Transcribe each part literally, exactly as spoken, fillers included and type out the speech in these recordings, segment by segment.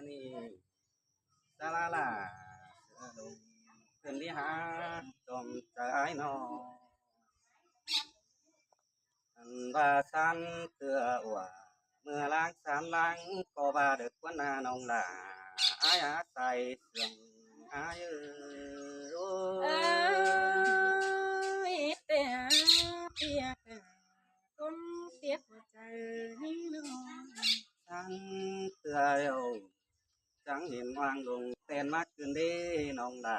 ꞌnị, sa ꞌlạ ꞌlạ, sửa lông, ꞌcứn đi hả, chom chaư ải ꞌnọ. Ăn ꞌva san tưa ua, ꞌmưa ꞌláng san ꞌláng ꞌcọ ꞌva đảy ꞌquám ꞌna ꞌnọng lả, ải a sai sương ải ơi. Ôi, té ꞌpiếc ꞌcốn ꞌpiếc ꞌhua chaư ꞌnhính ꞌnọng. San tưa ꞌlẹo, chắng hên ꞌhoang lông ꞌtén ꞌmá ꞌcứn đé ꞌnọng lả,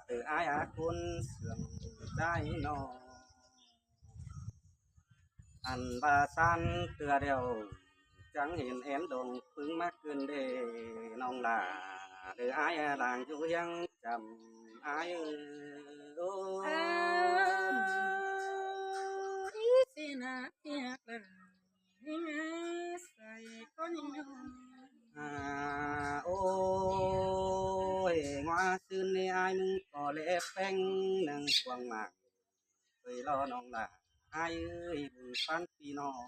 đảy ải a ꞌcốn sương ải ꞌnọ. Ăn ꞌva san tưa ꞌlẹo, chắng hên én lông ꞌpứng ꞌmá ꞌcứn đé ꞌnọng lả, đảy ải a lăng dú ꞌhiếng chăm ải ơi. Ôi, ꞌí ꞌsị ꞌna ꞌpiếc lả, ꞌnhính ải sai ꞌcốn ꞌnhính ꞌnọng. À, ôi, ꞌnhua ꞌsướng ꞌnị ải ꞌmứng ꞌcọ lé ꞌpéng ꞌnưng cuông mảng, ơi lo ꞌnọng lả, ải ơi, bun ꞌphắn ꞌpi ꞌnọng.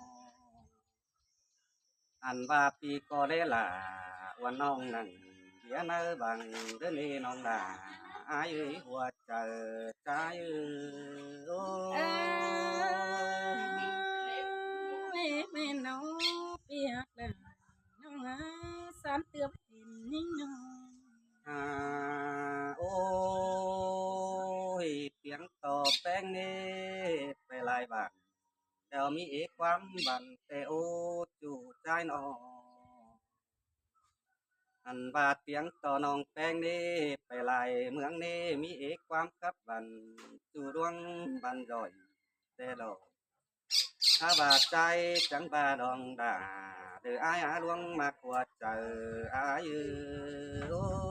Ăn ꞌva ꞌpi ꞌcọ lé lả, ꞌva ꞌnọng ꞌnặn, ꞌviạk ꞌnặn bang đảy ꞌnị ꞌnọng lả, ải ơi, ꞌhua chaư ải ơi. Ôi, ꞌmen ꞌnọng ꞌpiếc lả, ꞌnọng a, san tưa ꞌva hên ꞌnhính ꞌnọng. À, ôi, piếng ꞌto ꞌpéng ꞌnị pay lai bản, ꞌlẹo ꞌmí é ꞌquám bản ꞌtẹ ꞌchu ꞌchái ꞌnọ. Ăn ꞌva piếng ꞌto ꞌnọng ꞌpéng ꞌnị pay lai ꞌmướng ꞌnị ꞌmí é ꞌquám cắp bản ꞌchu ꞌluống bản ꞌdội ꞌtẹ ꞌlẹo. Hả ꞌva ꞌchái chắng ꞌva ꞌnọng lả, đảy ải a ꞌluống ꞌmặc ꞌhua chaư ải ơi. Ôi,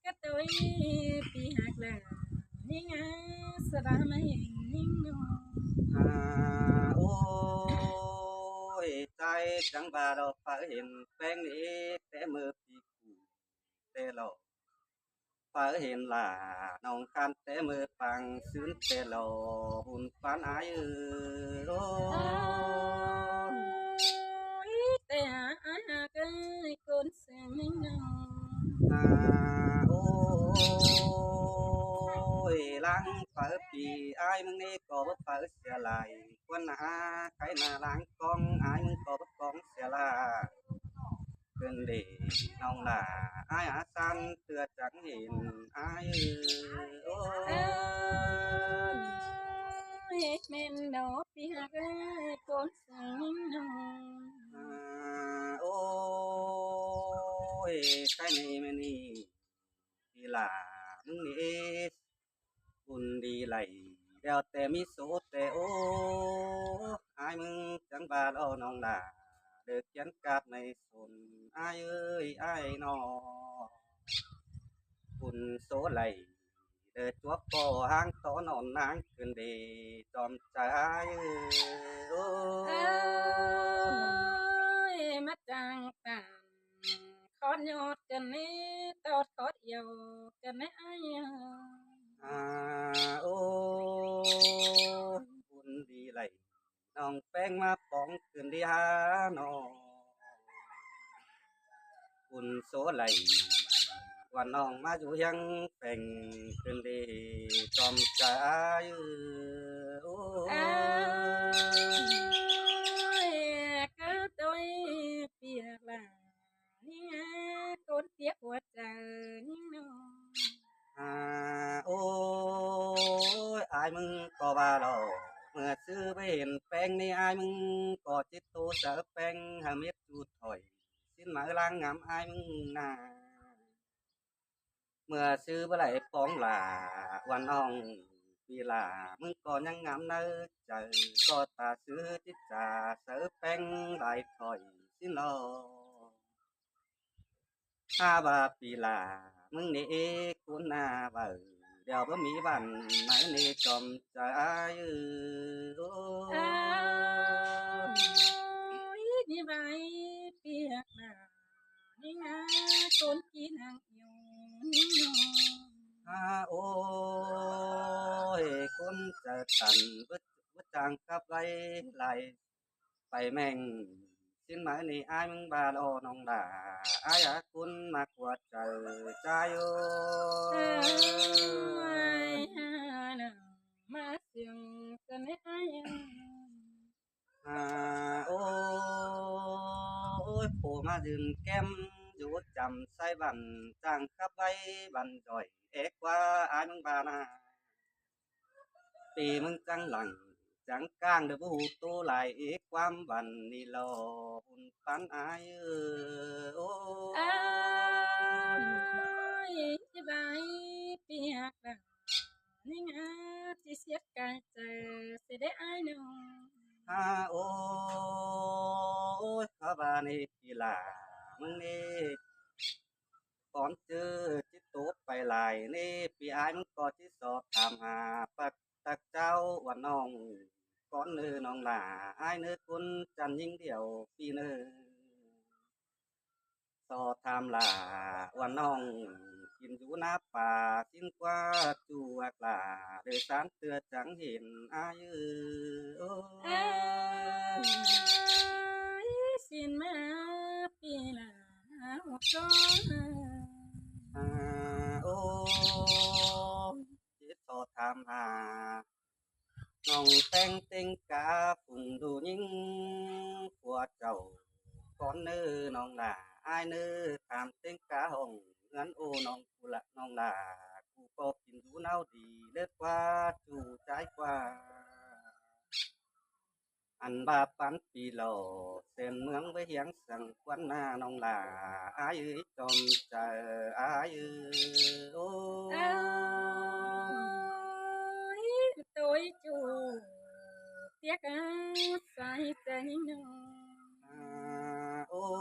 cá tui ꞌpi ꞌhặc lả, ꞌnhính a, sa ꞌva ꞌmá hên ꞌnhính ꞌnọng. À, ôi, ꞌchái chắng ꞌva ꞌlẹo phaư hên ꞌpéng ꞌnị té ꞌmưa ꞌpi ꞌcụ ꞌtẹ ꞌlẹo. Phaư hên lả ꞌnọng ꞌkhặn té ꞌmưa pang ꞌsướng ꞌtẹ ꞌlẹo, bun ꞌphắn ải ơi. Ôi, té ải ꞌhặc ơi, ꞌcốn sương ꞌnhính ꞌnọng. À, ôi, ꞌláng phaư ꞌpi ải ꞌmứng ꞌnị ꞌcọ báu phaư sia lai, ꞌquám ꞌna, khay ꞌna ꞌláng ꞌcóng ải ꞌmứng ꞌcọ báu ꞌcóng sia lai. ꞌCứn đi ꞌnọng lả, ải a san tưa chắng hên ải ơi. Ôi, ꞌmen ꞌnọng ꞌpi ꞌhặc ơi, ꞌcốn sương ꞌnhính ꞌnọng. À, ôi, khay ꞌnị ꞌmen ꞌnị, ꞌpi lả ꞌmứng ꞌnị, bun đi đảy ꞌlẹo ꞌtẹ ꞌmí số ꞌtẹ ꞌnọ. Ải ꞌmứng chắng ꞌva ꞌlẹo ꞌnọng lả, đảy khiến cát ꞌnị sốn ải ơi ải ꞌnọ. Bun số đảy, đảy chuốp ꞌpo ꞌháng ꞌtố ꞌnọn ꞌnáng ꞌcứn đi chom chaư ải ơi. Ôi, ꞌmá chang tản khót ꞌnhọt ꞌcứn ꞌnị, tót khót yau ꞌcứn ꞌnị ải ơi. À, ôi, bun đi đảy, ꞌnọng ꞌpéng ꞌmá póng ꞌcứn đi hả ꞌnọng. Bun số đảy, ꞌva ꞌnọng ꞌmá dú ꞌhiếng ꞌpéng ꞌcứn đi chom chaư ải ơi. Ôi, cá tui ꞌpiếc lả, ꞌnhính a, ꞌcốn ꞌpiếc ꞌhua chaư ꞌnhính ꞌnọng. À, ôi, ải ꞌmứng ꞌcọ ꞌva ꞌlẹo, ꞌmưa ꞌsứ báu hên ꞌpéng ꞌnị ải ꞌmứng ꞌcọ ꞌchí ꞌtố saư ꞌpéng hảư mết ꞌchu thôi. ꞌSín máư ꞌláng ngắm ải ꞌmứng ꞌna. ꞌMưa ꞌsứ báu đảy póng lả, ꞌva ꞌnọng ꞌpi lả ꞌmứng ꞌcọ ꞌnhắng ngắm ꞌnớ chaư, ꞌcọ ta ꞌsứ ꞌchí ta saư ꞌpéng lai thôi ꞌsín lo. Hả ꞌva ꞌpi lả ꞌmứng ꞌnị ꞌcốn ꞌna ꞌvạu, ꞌlẹo báu ꞌmí bản máư ꞌnị chom chaư ải ơi. Ôi, ꞌnị ꞌva ꞌpiếc lả, ꞌnhính a, ꞌcốn ꞌchí ꞌnăng iu ꞌnhính ꞌnọng. À, ôi, ꞌcốn chaư tản bứt, bứt chang cắp ꞌvạy lai pay ꞌmeng ꞌchính máư ꞌnị ải ꞌmứng ꞌva ꞌlo ꞌnọng lả, ải ꞌa ꞌcốn ꞌmặc ꞌhua chaư ꞌchái ꞌhới. Ải ꞌa ꞌnị ꞌmá siêng ꞌcọ ꞌnị ải ꞌhới. À, ôi, khổ ꞌmá dưn kem dú chăm sai văn chang khắp ꞌvạy văn giỏi é ꞌquá ải ꞌmứng ꞌva ꞌnạ. ꞌPi ꞌmứng chắng lăng chắng ꞌcang đảy báu ꞌhụ ꞌtố lai é ꞌquám văn ꞌnị ꞌlo ꞌhụn ꞌphắn ải ꞌhới. Ôi, ải ꞌchí bái ꞌpi ꞌhặc lả ꞌnị ꞌnga, ꞌchí siết cai chaư sia đé ải ꞌnị. À, ôi, khá ꞌva ꞌnị ꞌpi lả ꞌmứng ꞌnị cón ꞌchư ꞌchí tố pay lai ꞌnị, ꞌpi ải ꞌmứng ꞌcọ ꞌchí so tham hả ꞌpặc tặc chảu ꞌva ꞌnọng cón ꞌnị ꞌnọng lả, ải ꞌnị ꞌcốn chăn ꞌnhính điêu ꞌpi ꞌnị. So tham lả ꞌva ꞌnọng kin dú ꞌná pả ꞌsịn ꞌquá ꞌchu ꞌhặc lả, đảy ꞌsán ꞌtưa chắng hên ải ꞌhới. Ôi, ꞌsịn ꞌmá ꞌpi lả ꞌhụ ꞌcốn. À, ôi, ꞌchí so tham hả ꞌnọng ꞌtếng ꞌtếng cá phung đu ꞌnhính ꞌpưa chảu cón ꞌnị ꞌnọng lả, ải ꞌnị tham ꞌtếng cá hỏng ꞌhướn ꞌô ꞌnọng ꞌcọ lả ꞌnọng lả, ꞌcọ kin dú ꞌnáo đi ꞌlế ꞌquá ꞌchu ꞌchái ꞌquá. Ăn ꞌva ꞌphắn ꞌpi ꞌlo sen ꞌmướng ꞌvới hiếng săng ꞌquán ꞌnạ ꞌnọng lả, ải ꞌhới chom chaư ải ꞌhới. Ôi, ôi, ꞌtối ꞌchu tiếc ꞌá sai chaư ꞌnhính ꞌnọng. À, ôi,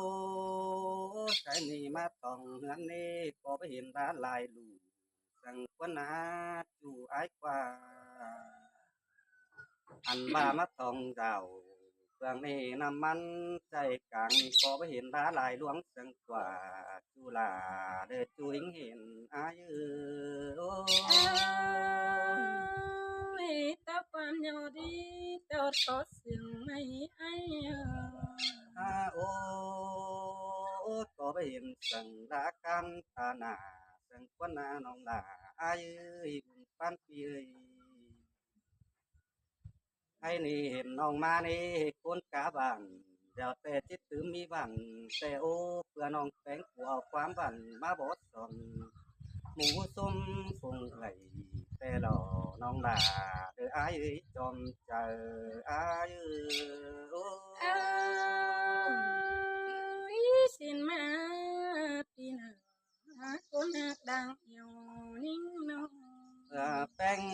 ôi, sai ꞌnị ꞌmá tỏng ꞌhướn ꞌnị ꞌcọ báu hên đá lai ꞌlụk săng ꞌquán ꞌnạ ꞌchu ải ꞌquá. Ăn ꞌva ꞌmá tỏng dảo ꞌpương ꞌnị ꞌnặm ꞌmắn ꞌchái cang ꞌnị ꞌcọ báu hên đá lai ꞌluống săng ꞌquá ꞌchu lả, đảy ꞌchu ꞌhính hên ải ꞌhới. Ôi, ꞌtạu ꞌquám ꞌnhó đi ꞌtạu tót siêng ꞌmạy ải ꞌhới. À, ôi, ôi, ꞌcọ báu hên săng đá ꞌcắn ta nả săng ꞌquán ꞌnạ ꞌnọng lả ải ꞌhới, ꞌphắn ꞌpi ꞌhới. Ải ꞌnị hên ꞌnọng ꞌmá ꞌnị ꞌcốn cá bản, đẻo ꞌtẹ ꞌchí tứm ꞌmí bản ꞌtẹ ꞌô, ꞌpưa ꞌnọng ꞌpéng ꞌcọ au ꞌquám bản ꞌmá bók son ꞌmú ꞌsúm phung ꞌlạy ꞌtẹ ꞌlo ꞌnọng lả, đảy ải ꞌhới chom chaư ải ꞌhới. Ôi, ꞌsịn ꞌmá ꞌpi ꞌnạ ꞌcốn ꞌhặc đang ꞌhiếu ꞌnhính ꞌnọng. À, ꞌpéng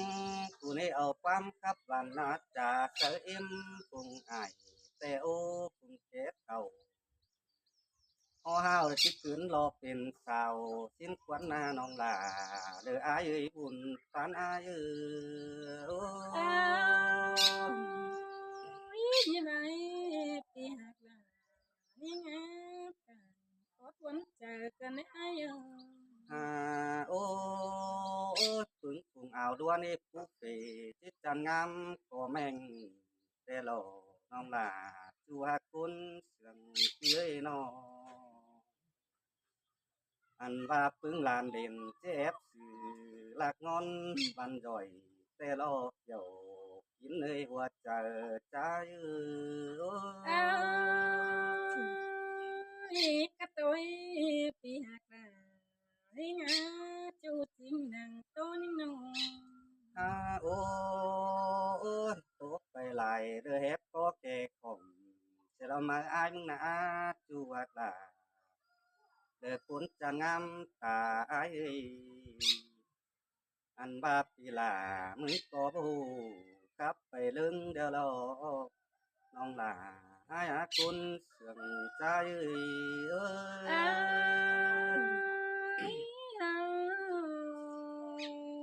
ꞌcọ ꞌnị au ꞌquám khắp bản ꞌnạ chả saư ꞌếm phung ải ꞌtẹ ꞌô phung ké tảu. Hó ꞌhụ ꞌchí cứn lo pên sau ꞌsịn ꞌquán ꞌnạ ꞌnọng lả, đảy ải ꞌhới bun ꞌphắn ải ꞌhới. Ôi, ꞌnị ꞌmá ꞌpi ꞌhặc lả ꞌnị ꞌnga, ꞌcọ ꞌquám chaư ꞌcọ ꞌnị ải ꞌhới. À, ôi, ôi, phung phung au ꞌlúa ꞌnị pú phê ꞌchí chăn ꞌngắm ꞌcọ ꞌmeng ꞌtẹ ꞌlo ꞌnọng lả, ꞌchu ꞌhặc ꞌcốn siêng ꞌpi ꞌhới ꞌnọ. Ăn ꞌva ꞌpứng lan đên ꞌchí ép sư ꞌlặc ꞌngón văn giỏi ꞌtẹ ꞌlo, kiẻo kín ꞌnị ꞌhua chaư ꞌchái ꞌhới. Ôi, cá ꞌtối ꞌpi ꞌhặc lả ꞌnị ꞌnga, ꞌchu ꞌchính nẳng ꞌtố ꞌnhính ꞌnọng. À, ôi, ôi, ꞌtố pay lai đảy hép ꞌcọ kẻ khỏng, sia ꞌlo ꞌmá ải ꞌmứng ꞌnạ ꞌchu ꞌhặc lả, đảy ꞌcốn chăn ꞌngắm ta ải ꞌhới. Ăn ꞌva ꞌpi lả ꞌmứng ꞌcọ báu ꞌhụ khắp pay ꞌlớng điêu ꞌlo ꞌnọng lả, ải ꞌhới ꞌcốn siêng ꞌchái ꞌhới. À,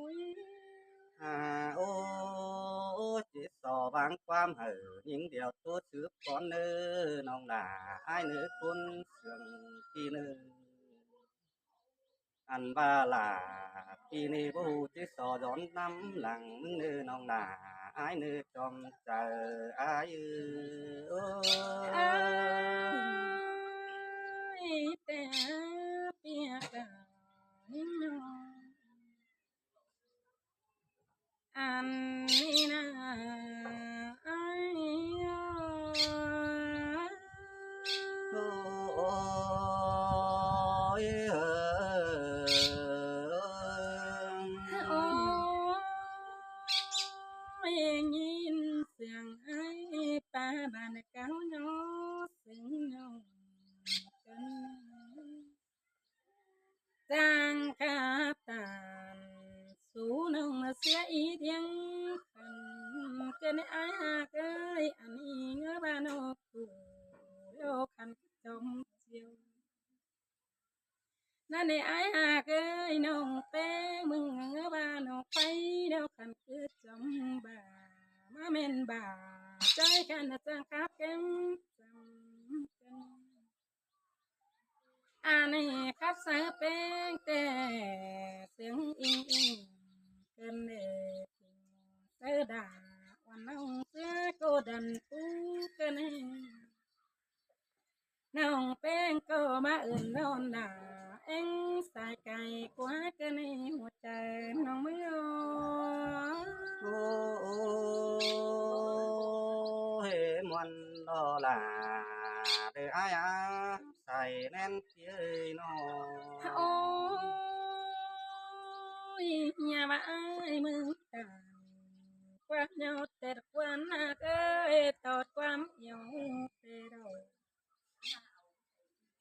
ôi, à, ô, ô, ꞌchí so ꞌváng ꞌquám hảư ꞌnhính điêu ꞌtố sứp cón ꞌnị ꞌnọng lả, ải ꞌnị ꞌcốn siêng ꞌpi ꞌnị. ăn ꞌva lả, ꞌpi ꞌnị báu ꞌhụ ꞌchí so dón ꞌnắm lăng ꞌmứng ꞌnư ꞌnọng lả, ải ꞌnư chom chaư ải ư. Ải té ꞌpi ꞌcọ ꞌnị ꞌnọng. Ăn ꞌnị ꞌna ải ơi. Ôi, ôi, ꞌnhính siêng ải ꞌpa bản cáo ꞌnhó siêng ꞌnọng cơn. Chang khắp ꞌtan sú ꞌnọng ꞌsứa í điêng khăn. Cơn ải ꞌhặc ơi, ăn ꞌnị ꞌngớ ꞌva ꞌnọng ꞌcứ ꞌlẹo khăn ꞌcứ chom chiêu. ꞌNặn ꞌnị ải ꞌhặc ơi, ꞌnọng ꞌpéng ꞌmứng ꞌngớ ꞌva ꞌnọng pay ꞌlẹo khăn ꞌcứ chom ba, ꞌmá ꞌmen ba, ꞌchái khăn chang khắp kem chang cơn. Ăn ꞌnị khắp sáư ꞌpéng té siêng inh inh cơn lê, sáư đa uôn ꞌnọng ꞌsứa ꞌcọ đăn pú cơn. ꞌNọng ꞌpéng ꞌcọ ꞌmá ưn ꞌlón đa, ꞌeng sai cai ꞌquá cơn ꞌhụ chaư ꞌnọng ꞌmứ ơi. Ôi, ꞌmuôn ꞌlo lả, đơ ải a, sai ꞌnén ꞌpi ơi ꞌnọ. Ôi, ꞌnhá ꞌva ải ꞌmứng ꞌtan ꞌquám ꞌnhó tết ꞌquám ꞌnặc ơi, tót ꞌquám iêu pê đôi.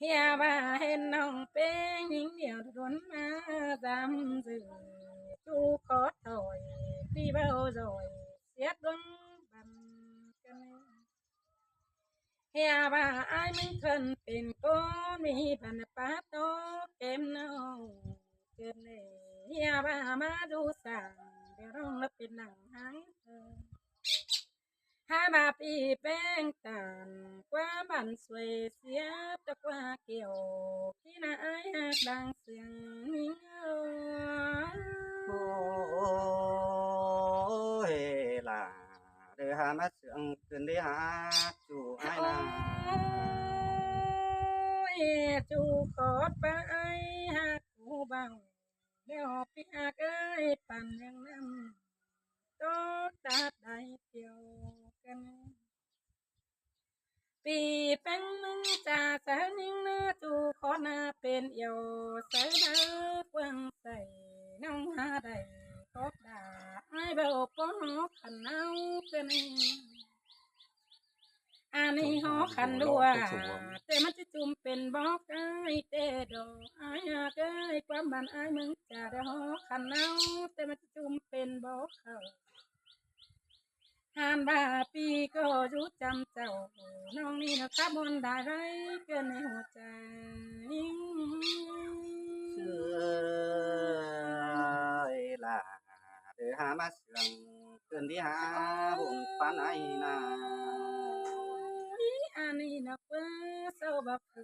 ꞌHia ꞌva hên ꞌnọng ꞌpéng ꞌnhính điêu đuôn ꞌmá dăm dư, ꞌchu khót thôi ꞌpi ꞌvạu doi siết ꞌluống băn cơn. ꞌHia ꞌva ải ꞌmứng khăn pên ꞌcốn ꞌmí băn pá tó kem ꞌnọng cơn lê. ꞌHia ꞌva ꞌmá dú sảng điêu ꞌnọng ꞌlẹo pên nẳng háng. Hák ꞌva ꞌpi ꞌpéng ꞌtan ꞌquá băn suối sia tốc ꞌquá kiêu, ꞌpi ꞌna ải ꞌhặc đang siêng ꞌnhính ơi. Ôi, lả, đơ hák ꞌmá siêng cơn đi hák ꞌchu ải ꞌna. Ôi, ꞌchu khót ꞌva ải ꞌhặc ꞌcú bang, ꞌlẹo ꞌpi ꞌhặc ơi, păn ꞌnhắng ꞌnặn tót ꞌtát đảy piêu cơn. ꞌPi ꞌpéng ꞌmứng cha sáư ꞌnhính ꞌnớ, ꞌchu khót ꞌna pên iêu sáư ꞌnhắng quảng sai ꞌnọng hák đảy khót đa, ải ꞌvạu ꞌpó khăn ꞌnáo cơn. Ăn ꞌnị ꞌhó khăn đua, té ꞌmắn ꞌchí chum pên bók ải té đô. Ải ꞌhặc ơi, ꞌquám băn ải ꞌmứng cha đa ꞌhó khăn ꞌnáo, té ꞌmắn ꞌchí chum pên bók khảu. Hăn ꞌva ꞌpi ꞌcọ dú chăm chảu, ꞌnọng ꞌnị ꞌnọ khắp ꞌmuôn đai ꞌvạy cơn ꞌnị ꞌhụ chaư. Sư ơi, lả, đơ hák ꞌmá siêng cơn đi hák ꞌhụt pán ải ꞌna. Ôi, ăn ꞌnị ꞌnọ ꞌpưa sau báp phủ,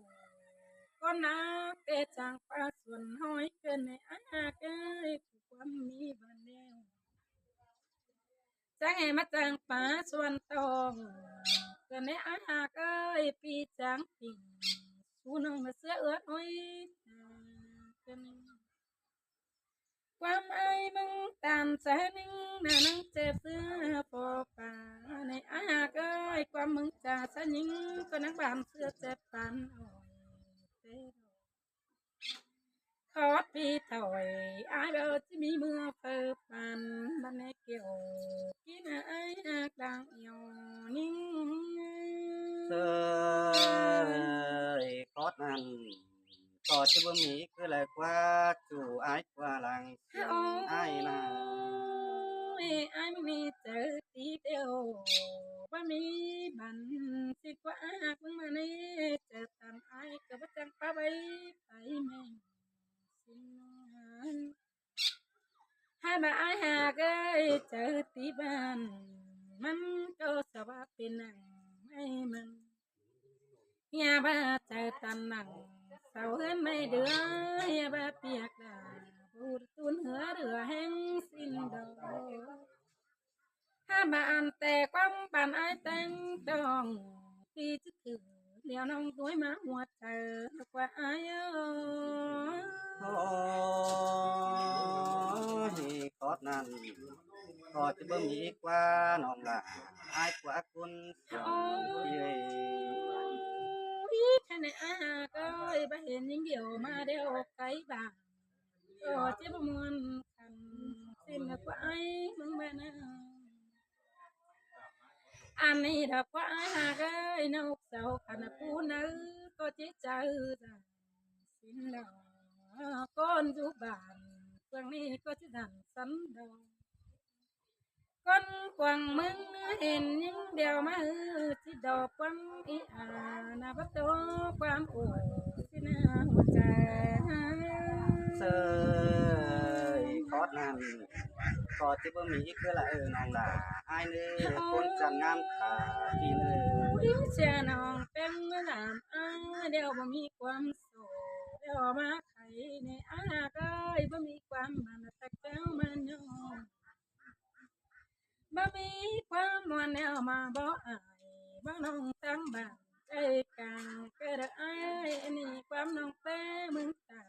ꞌcốn ꞌnặc té chang pá suôn ꞌhọi cơn ꞌnị ải ꞌhặc ơi, ꞌcú ꞌquám ꞌmí băn ꞌlẹo. Chang ꞌhê ꞌmá chang pá suôn tong cơn ꞌnị ải ꞌhặc ơi, ꞌpi chang pi sú ꞌnọng ꞌmá ꞌsứa ướt ôi cơn. ꞌQuám ải ꞌmứng ꞌtan sáư ꞌnhính ꞌna ꞌnăng ꞌchớ ꞌsứa pô pá ꞌnị ải ꞌhặc ơi, ꞌquám ꞌmứng cha sáư ꞌnhính ꞌcọ ꞌnăng băn ꞌsứa ꞌchớ păn ôi té đô. Khót ꞌpi thôi, ải ꞌvạu ꞌchí ꞌmí ꞌmưa phaư păn, băn ꞌnị kiêu kin ải ꞌhặc đang iêu ꞌnhính. Sư ơi, khót ꞌnặn ꞌcọ ꞌchí báu ꞌmí ꞌcứ lai ꞌquá ꞌchu ải ꞌquá lăng siêng ải ꞌna. Ôi, ải ꞌmí chaư ti điêu, báu ꞌmí băn ꞌsịn ꞌquá ꞌhặc ꞌmá ꞌnị, chaư tăn ải ꞌcọ báu chắng pá ꞌvạy pay ꞌmen ꞌsịn ꞌnặn. Hák ꞌva ải ꞌhặc ơi, chaư ti băn ꞌmắn ꞌcọ sa ꞌva pên nẳng ải ꞌmắn. ꞌHia ꞌva chaư tăn nẳng sau ꞌhướn ꞌmạy đưa, ꞌhia ꞌva ꞌpi ꞌhặc đa Hák ꞌva ăn ꞌtẹ ꞌquám păn ải téng tong, ꞌpi ꞌchí khửn điêu ꞌnọng ꞌtoi ꞌmá ꞌhua chaư ꞌquá ải ới. Ôi, khót ꞌnặn ꞌcọ ꞌchí báu ꞌmí ꞌquá ꞌnọng lả, ải ꞌquá ꞌcốn ꞌsướng ới. Ôi, ꞌchớ ꞌnị ải ꞌcọ báu hên ꞌnhính điêu ꞌmá điêu cáy bảng, ꞌcọ ꞌchí báu ꞌmuôn khăn, ꞌsịn ꞌquá ải ꞌmướng ꞌva ꞌnặn. Ăn ꞌnị đa ꞌquá ải ꞌhặc ới, ꞌnọng sau khăn ꞌpú ꞌnặn ꞌcọ ꞌchí chaư dản ꞌsịn đa. ꞌCốn dú bản ꞌquáng ꞌnị ꞌcọ ꞌchí dản sắn đa. ꞌCốn quảng ꞌmướng hên ꞌnhính điêu ꞌmá ꞌhứ ꞌchí đo ꞌquám ꞌí a ꞌna báu ꞌtố ꞌquám ổ ꞌsịn ꞌna ꞌhua chaư. Sơi, khót ꞌnặn ꞌcọ ꞌchí báu ꞌmí ꞌcứ lả ới ꞌnọng lả, ải ꞌnị ꞌcốn chắng ꞌnhám khả ꞌpi ới. Đi sia ꞌnọng ꞌpéng ꞌmá dản ải điêu báu ꞌmí ꞌquám sổ điêu ꞌmá khay ꞌnị ải ꞌhặc ới, báu ꞌmí ꞌquám mẳn tắc kéo ꞌmá ꞌnọng. Báu ꞌmí ꞌquám ꞌmuôn ꞌnéo ꞌmá bók ải, bók ꞌnọng táng bản ꞌchái cang ꞌcọ đa ải. ꞌNị ꞌquám ꞌnọng ꞌpéng ꞌmướng tản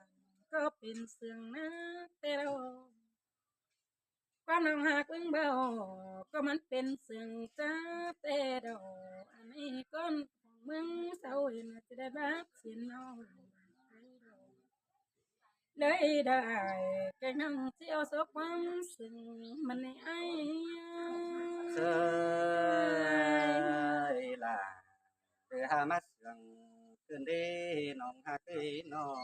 ꞌcọ pên sương ꞌnắc ꞌtẹ đaư. ꞌQuám ꞌnọng ꞌhặc ꞌmướng báu ꞌcọ mẳn pên sương chá ꞌtẹ đaư. Ăn ꞌnị ꞌcốn ꞌmướng sau hên ꞌchí đảy báp siên ꞌnọng. Đảy đa ải, kéng ꞌnọng ꞌchí au sốp ꞌquám sương mẳn ꞌnị ải. Sơi lả, ꞌcứ hák ꞌmá sương khửn đi ꞌnọng ꞌhặc ới ꞌnọ.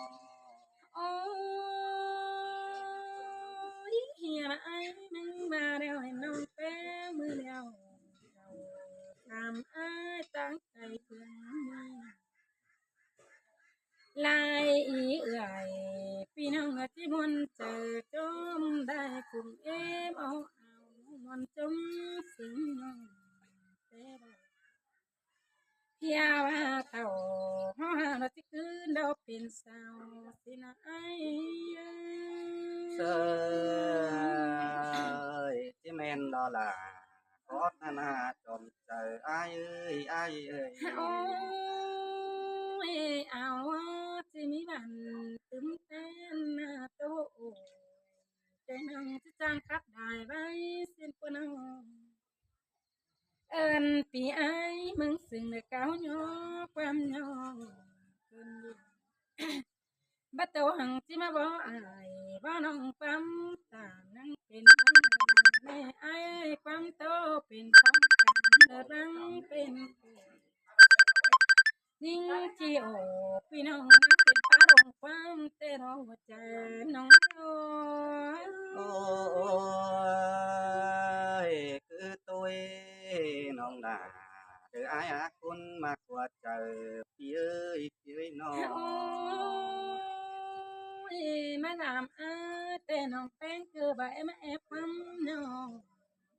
Ôi, hia ꞌva ải ꞌmướng ꞌva điêu hên ꞌnọng ꞌpéng ꞌmướng điêu. Tham ải táng cay khửn đi. Lai ꞌí ới, ꞌpi ꞌnọng ꞌchí ꞌmuôn chaư chóm đảy phung êm au au ꞌmuôn chóm sương ꞌnọng ꞌtẹ đaư. Hia ꞌva thảu ꞌháu hák ꞌnọ ꞌchí khửn đaư pên sau ꞌsịn ꞌna ải. Sơi, ꞌchí ꞌmen ꞌnọ lả. Khót ꞌnặn ꞌnạ chom chaư ải ới, ải ới. Ôi, au ꞌchí ꞌmí bản tứm ꞌtến ꞌnạ ꞌtố ổ. Chai ꞌnọng ꞌchí chắng khắp đảy ꞌvạy ꞌsịn ꞌquá ꞌnọng. Ơn ꞌpi ải ꞌmướng sương ꞌnị cáo ꞌnhó ꞌquám ꞌnhó. Báu ꞌtố hăng ꞌchí ꞌmá bók ải, bók ꞌnọng ꞌquám tản ꞌnăng pên. ꞌMá ải ꞌquám ꞌtố pên khong căn lơ lăng pên. ꞌNhính ꞌchí ổ ꞌpi ꞌnọng ꞌnăng pên pá lông ꞌquám ꞌtẹ ꞌnọng ꞌhua chaư ꞌnọng. Ôi, cứ ꞌtoi ꞌnọng lả, đảy ải ꞌcốn ꞌmá ꞌhua chaư ꞌpi ới, ꞌpi ới ꞌnọ. Ôi, ꞌmá dăm ải ꞌtẹ ꞌnọng ꞌpéng ꞌcứ ꞌva é ꞌmá é ꞌquám ꞌnọng.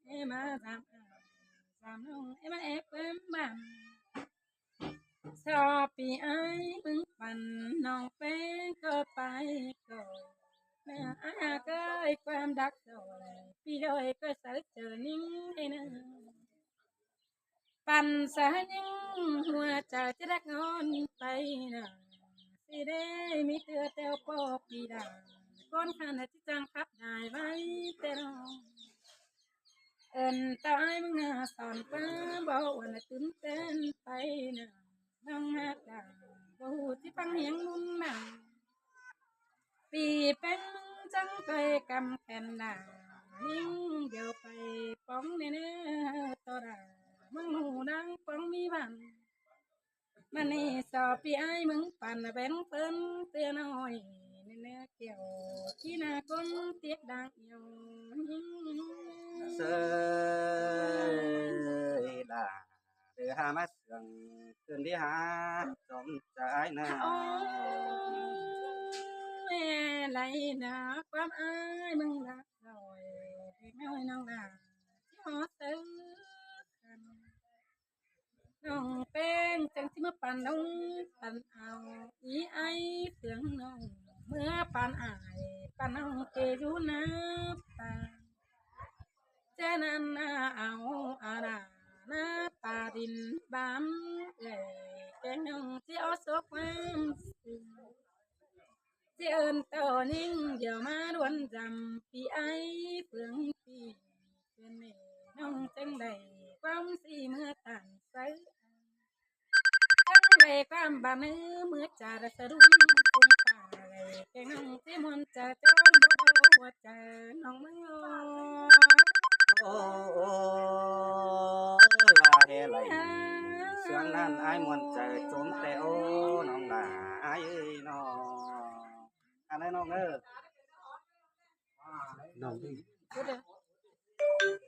É ꞌmá dăm ải, dăm ꞌnọng, é ꞌmá é ꞌquám bản. So ꞌpi ải ꞌmướng păn ꞌnọng ꞌpéng ꞌcọ pay ꞌcọ. ꞌNạ ải ꞌhặc ới ꞌquám đắc so ꞌpi đôi ꞌcọ sáư chaư ꞌnhính ꞌnị ꞌnớ. Păn sáư ꞌnhính ꞌhua chaư ꞌchí đắc ꞌnón pay ꞌnạ. ꞌSị đảy ꞌmí ꞌtưa ꞌtẹo ꞌpo ꞌpi đa. ꞌCốn khăn ꞌchí chắng khắp đảy ꞌvạy ꞌtẹ ꞌnọng. Ơn ꞌtoi ꞌmướng ꞌnạ son ꞌquá báu uôn tứm ꞌtến pay ꞌnạ. ꞌNọng ꞌhặc đa báu ꞌchí ꞌphắng hiếng ꞌmún ꞌnạ. ꞌPi ꞌpéng chắng pay căm khen đa. ꞌNhính điêu pay póng ꞌnị ꞌnớ ꞌto đa. ꞌMướng ꞌhụ đang póng ꞌmí bản. ꞌMắn ꞌnị so ꞌpi ải ꞌmướng păn béng phớn ꞌtưa ꞌnọi. ꞌNị ꞌnớ kiẻo ꞌchí ꞌnạ ꞌcốn tiết đang iêu. Sơi lả, đảy hák ꞌmá sương khửn đi hák chom chaư ải ꞌnạ. Ôi, lai ꞌnạ ꞌquám ải ꞌmướng lả ꞌtoi, đảy ꞌnọi ꞌnọng lả ꞌchí ꞌhọt sáư khăn. ꞌNọng ꞌpéng chắng ꞌchí ꞌmá păn ꞌnọng păn au, ꞌí ải sương ꞌnọng ꞌmá păn ải, păn ꞌnọng kê dú ꞌnạp ta. Kén ăn a au a đa na pa đin bám, ơi keng ꞌnọng ꞌchí ók sốp ꞌquám. ꞌChí ơn tô ꞌnhính điêu ꞌmá đuôn dăm ꞌpi ái phướng ꞌpi. Phiên mể ꞌnọng chắng đảy ꞌquám ꞌsị ꞌmưa tản sáư. Chắng đảy ꞌquám bám ꞌmưa ꞌmưa chaư đa sa đun phung pả đảy keng ꞌnọng ꞌchí ꞌmuôn chaư chón báu ꞌhụ ꞌhua chaư ꞌnọng ꞌmưa. Ôi, ôi, ôi, ꞌva ꞌhế đảy. Sướng ꞌnặn ái ꞌmuôn chaư chốn ꞌtẹ ꞌnọng đa ái ơi ꞌnọ. Ăn ới ꞌnọng ới. ꞌNọng đi.